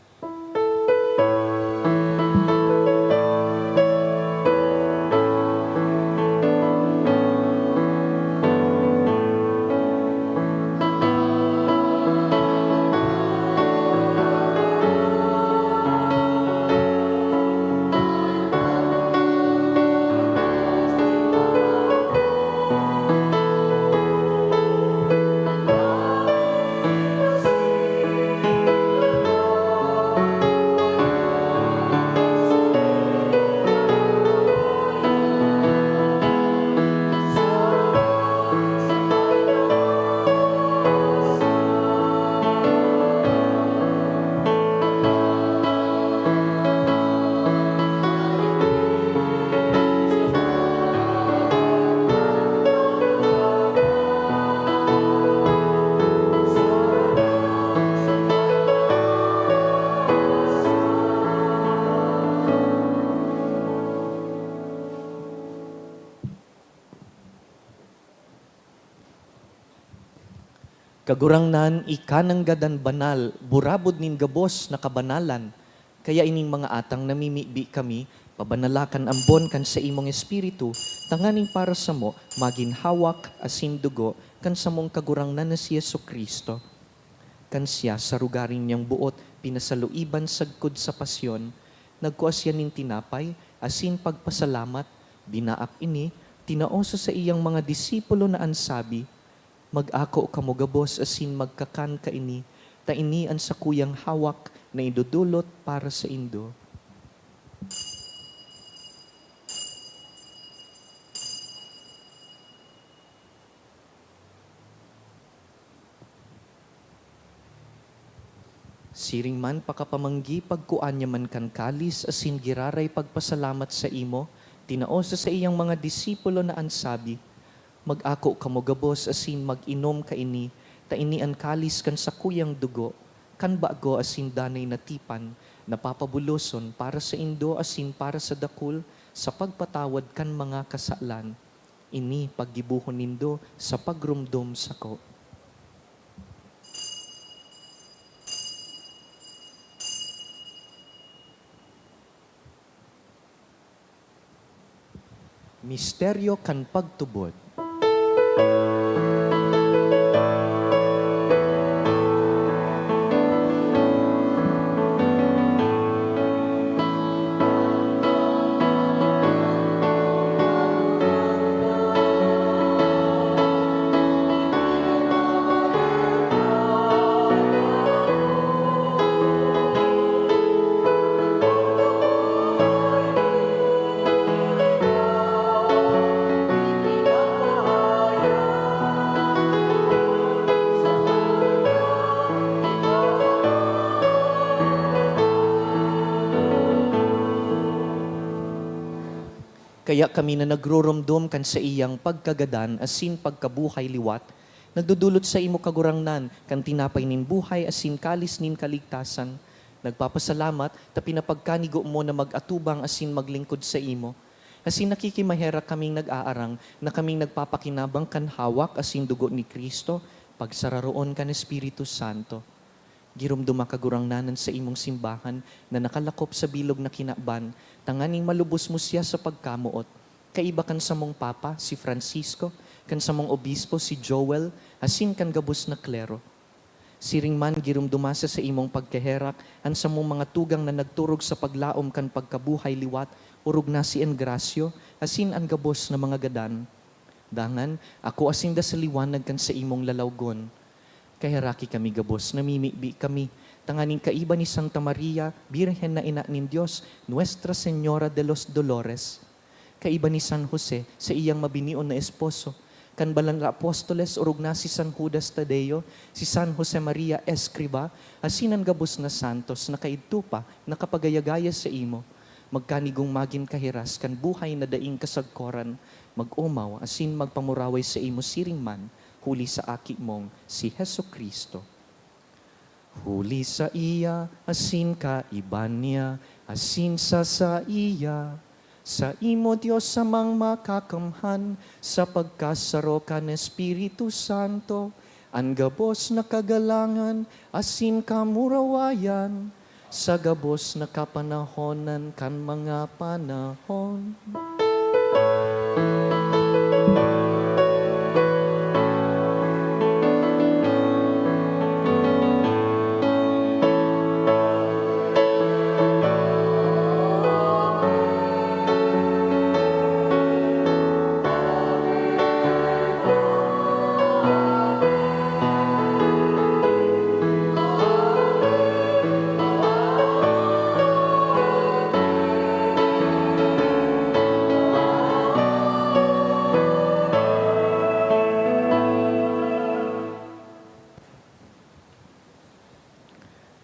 Kagurangnan, ika nanggad an banal, burabod nin gabos na kabanalan. Kaya ining mga atang namimibi kami, pabanala kan ambon kan saimong Espiritu, tanganing para samo magin hawak asin dugo kan samong Kagurangnan na si Jesu-Cristo. Kan siya sa rogaring niyang boot pinasaluiban sagkod sa pasyon, nagkua siya nin tinapay asin pagpasalamat, binaak ini, tinao sa saiyang mga disipulo na an sabi, "Mag-ako kamo gabos asin magkakan kaini, ta ini an sakuyang hawak na idodolot para saindo." Siring man pakapamanggi, pagkua niya man kan kalis asin giraray pagpasalamat saimo, tinao sa saiyang mga disipulo na an sabi, "Mag-ako kamo gabos asin mag-inom kaini, ta ini an kalis kan sakuyang dugo, kan bago asin danay na tipan, na papabuloson para saindo asin para sa dakul sa pagpatawad kan mga kasalan. Ini paggibohon nindo sa pagromdom sako." Misteryo kan pagtubod. Kaya kami na nagroromdom kan saiyang pagkagadan asin pagkabuhay liwat, Nagdodolot saimo, Kagurangnan, kan tinapay nin buhay asin kalis nin kaligtasan. Nagpapasalamat ta pinapagkanigo mo na mag-atubang asin maglingkod saimo. Asin nakikimaherak kaming nag-aarang na kaming nagpapakinabang kan hawak asin dugo ni Cristo, pagsararoon kan Espiritu Santo. Giromdoma, Kagurangnan, an saimong simbahan na nakalakop sa bilog na kinaban, tanganing malubos mo siya sa pagkamoot, kaiba kan samong Papa, si Francisco, kan samong Obispo, si Joel, asin kan gabos na klero. Siring man, giromdoma sa saimong pagkaherak an samong mga tugang na nagturog sa paglaom kan pagkabuhay liwat, orog na si Engracio, asin an gabos na mga gadan. Dangan, akoa sinda sa liwanag kan saimong lalawgon. Kaheraki kami gabos, namimibi kami, tanganing kaiba ni Santa Maria, Birhen na Ina nin Dios, Nuestra Señora de los Dolores, kaiba ni San Jose, saiyang mabinion na esposo, kan banal na apostoles, orog na si San Judas Tadeo, si San Jose Maria Escriba, asin an gabos na santos na kaidto pa nakapagayagaya saimo, magkanigong magin kahiras kan buhay na daing kasagkoran, mag-omaw asin magpamuraway saimo siring man, huli sa Aki mong si Jesu-Cristo. Huli saiya, asin kaiba niya, asin sa saiya, saimo, Dios Amang Makakamhan, sa pagkasaro kan Espiritu Santo, an gabos na kagalangan asin kamurawayan, sa gabos na kapanahonan kan mga panahon.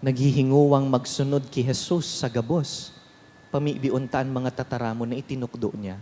Naghihingowang magsunod ki Jesus sa gabos, pamibion ta an mga tataramon na itinukdo niya.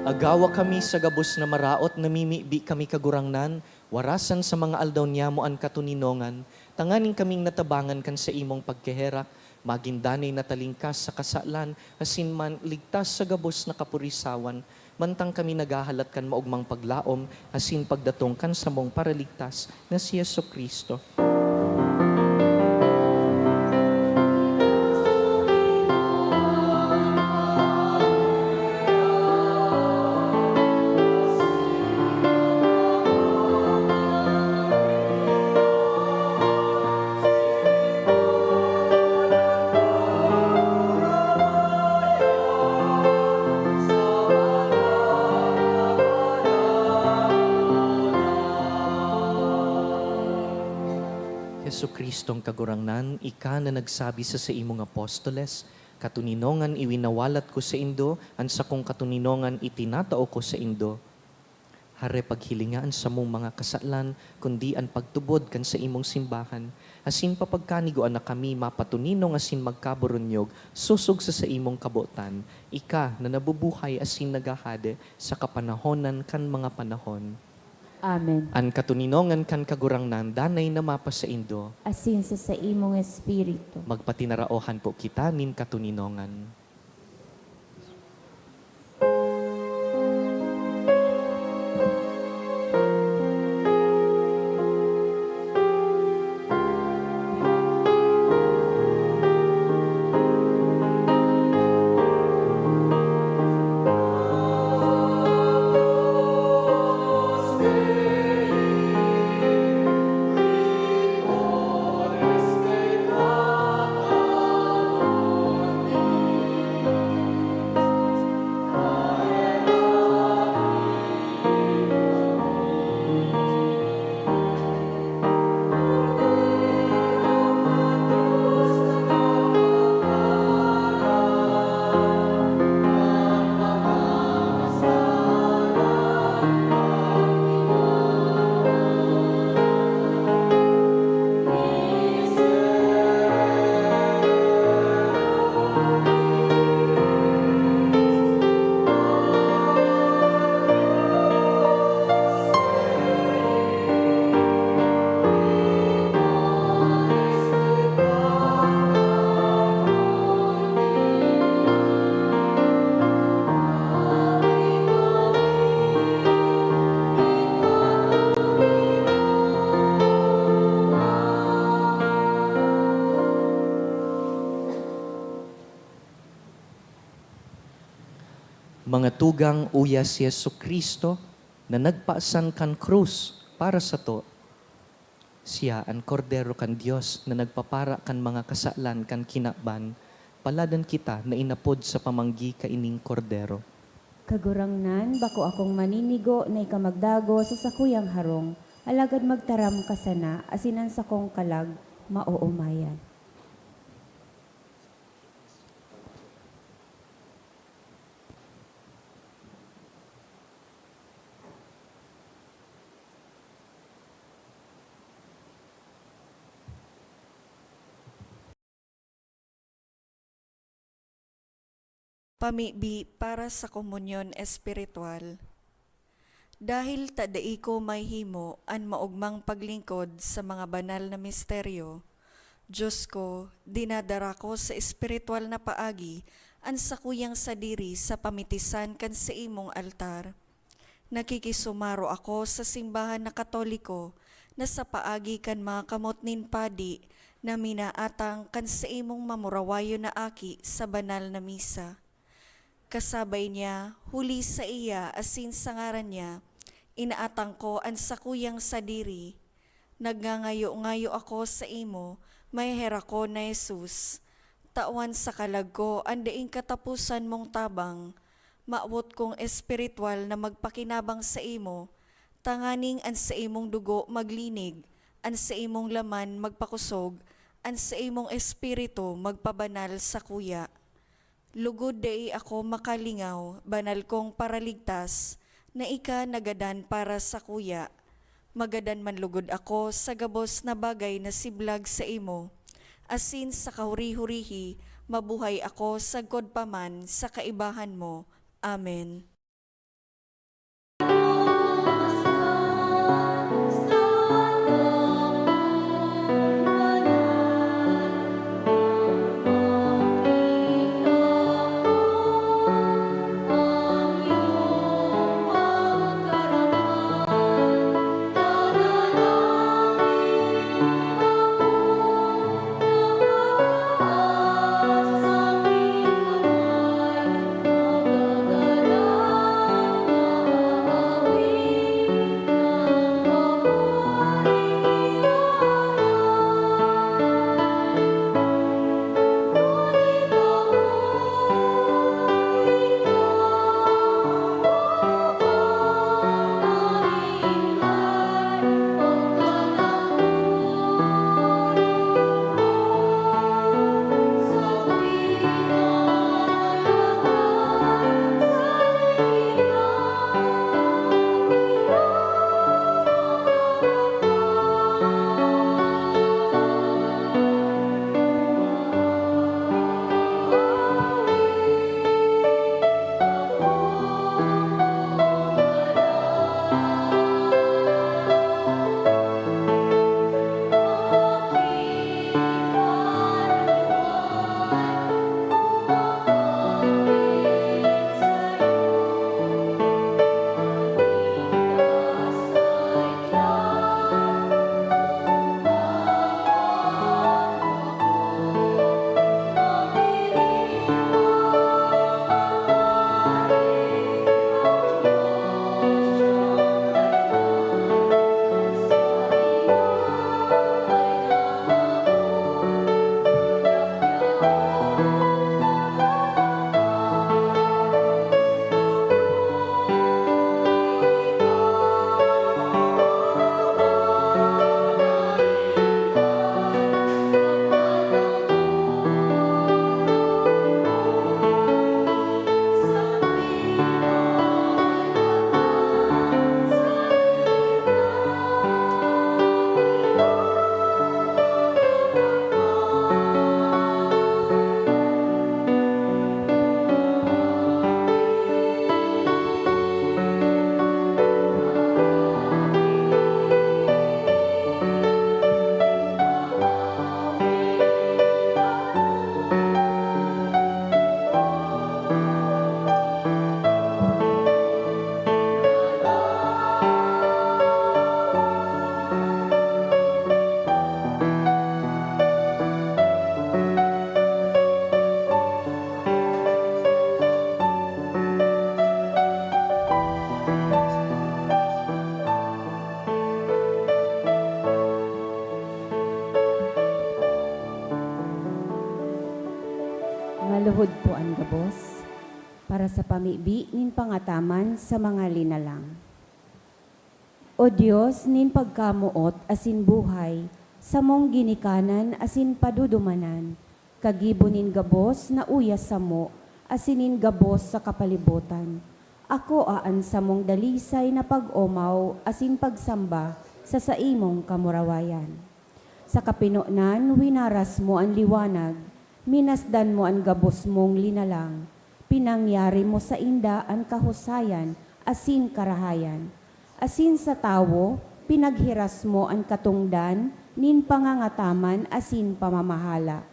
Agawa kami sa gabos na maraot, namimibi kami, Kagurangnan, warasan sa mga aldaw niyamo an katoninongan, tanganing kaming natabangan kan saimong pagkaherak, magin danay na talingkas sa kasalan, asin man ligtas sa gabos na kapurisawan, mantang kami naghahalat kan maogmang paglaom asin pagdatong kan samong Paraligtas na si Jesu-Cristo. Kristong Kagurangnan, ika na nagsabi sa saimong apostoles, "Katoninongan iwinawalat ko saindo, an sakong katoninongan itinatao ko saindo." Hare paghilinga an samong mga kasalan, kundi an pagtubod kan saimong simbahan, asin papagkanigoan na kami mapatoninong asin magkaburunyog sosog sa saimong kabotan, ika na nabubuhay asin naghahade sa kapanahonan kan mga panahon. Amen. An katoninongan kan Kagurangnan danay na mapasaindo. Asin sa saimong espiritu. Magpatinaraohan po kita nin katoninongan. Mga tugang, uya si Jesu-Cristo na nagpasan kan krus para sato. Siya an Kordero kan Dios na nagpapara kan mga kasalan kan kinaban. Paladan kita na inapod sa pamanggi kaining Kordero. Kagurangnan, bako akong maninigo na ika magdagos sa sakuyang harong, alagad magtaram ka sana, asin an sakong kalag maoomayan. Pamibi para sa komunyon espiritual. Dahil ta dai ko mahihimo an maogmang paglingkod sa mga banal na misteryo, Dios ko, dinadara ko sa espiritual na paagi an sakuyang sadiri sa pamitisan kan saimong altar. Nakikisumaro ako sa simbahan na Katoliko na sa paagi kan mga kamot nin padi na minaatang kan saimong mamurawayon na aki sa banal na misa. Kasabay niya, huli saiya asin sa ngaran niya, inaatang ko an sakuyang sadiri. Nagngangayo-ngayo ako saimo, maheherak ko na Jesus. Tawan sa kalag ko an daing kataposan mong tabang. Mawot kong espiritual na magpakinabang saimo, tanganing an saimong dugo maglinig, an saimong laman magpakosog, an saimong espiritu magpabanal sakuya. Lugod dai ako makalingaw, banal kong Paraligtas, na ika nagadan para sakuya. Magadan man lugod ako sa gabos na bagay na siblag saimo, asin sa kahuri-hurihi mabuhay ako sagkod pa man sa kaibahan mo. Amen. Maluhod po an gabos para sa pamibi nin pangataman sa mga linalang. O Dios nin pagkamoot asin buhay, samong ginikanan asin padudumanan, kagibo nin gabos na uya samo asin nin gabos sa kapalibotan, akoa an samong dalisay na pag-omaw asin pagsamba sa saimong kamurawayan. Sa kapinonan, winaras mo an liwanag, minasdan mo an gabos mong linalang, pinangyari mo sainda an kahusayan asin karahayan. Asin sa tawo, pinaghiras mo an katongdan nin pangangataman asin pamamahala.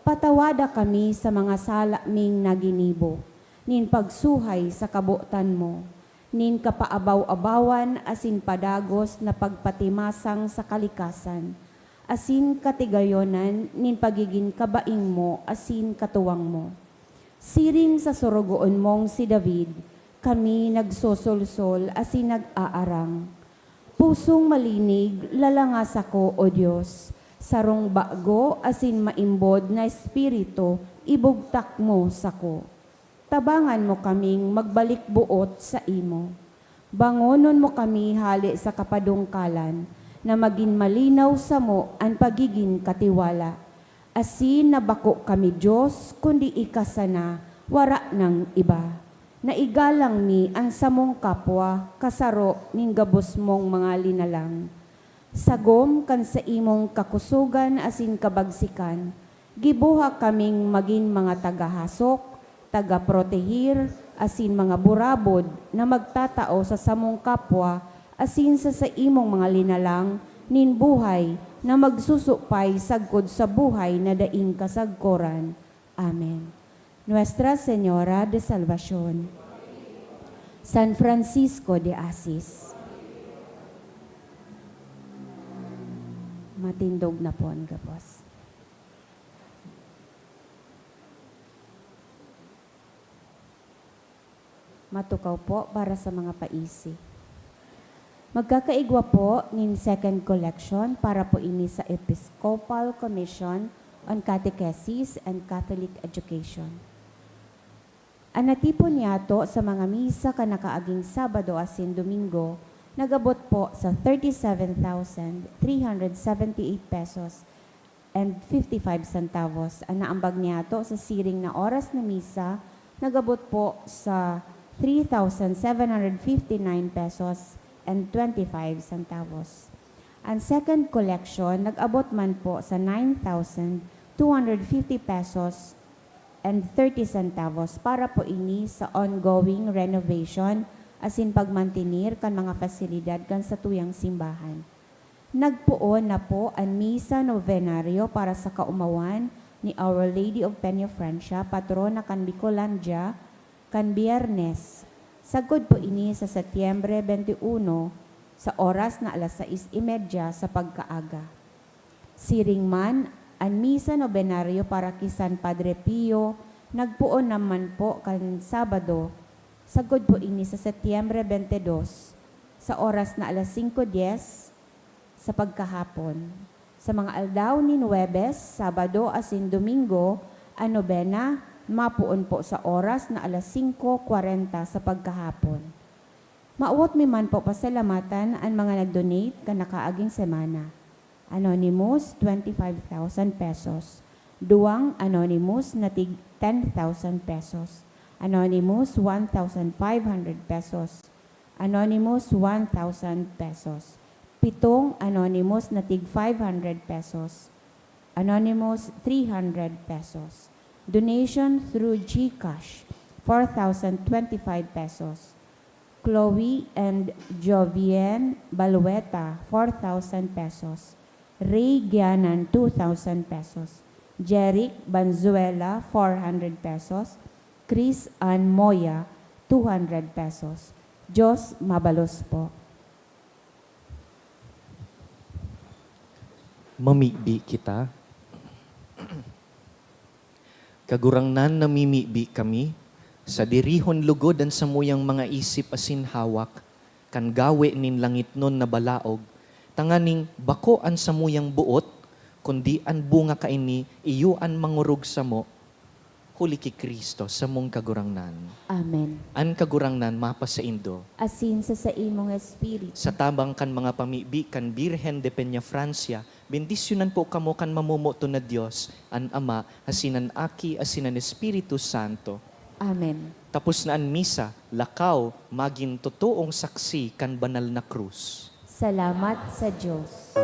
Patawada kami sa mga sala ming naginibo, nin pagsuhay sa kabotan mo, nin kapaabaw-abawan asin padagos na pagpatimasang sa kalikasan, asin katigayonan nin pagigin kabaing mo asin katuwang mo. Siring sa sorogoon mong si David, kami nagsosolsol asin nag-aarang. Pusong malinig, lalanga sako, O Dios, sarong bago asin maimbod na espiritu ibugtak mo sako. Tabangan mo kaming magbalik boot saimo. Bangonon mo kami hale sa kapadungkalan, na magin malinaw samo an pagigin katiwala, asin na bako kami Dios, kundi ika sana, wara nang iba. Naigalang mi an samong kapwa kasaro nin gabos mong mga linalang. Sagom kan saimong kakusogan asin kabagsikan, giboha kaming magin mga tagahasok, tagaprotehir, asin mga burabod na magtatao sa samong kapwa asin sa saimong mga linalang nin buhay na magsusupay sagkod sa buhay na daing kasagkoran. Amen. Nuestra Señora de Salvacion. San Francisco de Asis. Matindog na po ang gabos. Matukaw po para sa mga paisi. Magkakaigwa po nin second collection para po ini sa Episcopal Commission on Catechesis and Catholic Education. An natipon niyato sa mga misa kan nakaaging Sabado asin Domingo nag-abot po sa thirty-seven thousand three hundred seventy-eight pesos and fifty-five centavos. An naambag niyato sa siring na oras na misa nag-abot po sa three thousand seven hundred fifty-nine pesos and twenty-five centavos. An second collection nag-abot man po sa nine thousand two hundred fifty pesos and thirty centavos para po ini sa ongoing renovation asin pagmantener kan mga pasilidad kan satuyang simbahan. Nagpoon na po an Misa Novenario para sa kaomawan ni Our Lady of Peñafrancia, patrona kan Bicolandia, kan Biyernes. Sagkod po ini sa Setyembre twenty-one, sa oras na alas sais y media sa pagkaaga. Siring man, an Misa Novenario para ki San Padre Pio nagpoon naman po kan Sabado, sagkod po ini sa Setyembre twenty-dos, sa oras na alas singko dyes sa pagkahapon. Sa mga aldaw nin Huwebes, Sabado asin Domingo, an nobena mapoon po sa oras na alas singko kwarenta sa pagkahapon. Mawot mi man po pasalamatan an mga nag-donate kan nakaaging semana. Anonymous, twenty-five thousand pesos. Duwang anonymous na tig ten thousand pesos. Anonymous, one thousand five hundred pesos. Anonymous, one thousand pesos. Pitong anonymous na tig five hundred pesos. Anonymous, three hundred pesos. Donation through GCash, four thousand twenty-five pesos. Chloe and Jovien Balueta, four thousand pesos. Ray Gianan, two thousand pesos. Jeric Banzuela, four hundred pesos. Chris Ann Moya, two hundred pesos. Diyos mabalos po. Mamibi kita. Kagurangnan, namimibi kami, sadirihon logod an samuyang mga isip asin hawak, kan gawe nin langitnon na balaog, tanganing bako an samuyang boot, kundi an bunga kaini iyo an mangorog samo. Huli ki Cristo, samong Kagurangnan. Amen. An Kagurangnan mapasaindo. Asin sa saimong espiritu. Sa tabang kan mga pamibi kan Birhen de Peñafrancia, bendisyonan po kamo kan mamomoton na Dios, an Ama, asin an Aki, asin an Espiritu Santo. Amen. Tapos na an misa, lakaw, magin totoong saksi kan banal na krus. Salamat sa Diyos.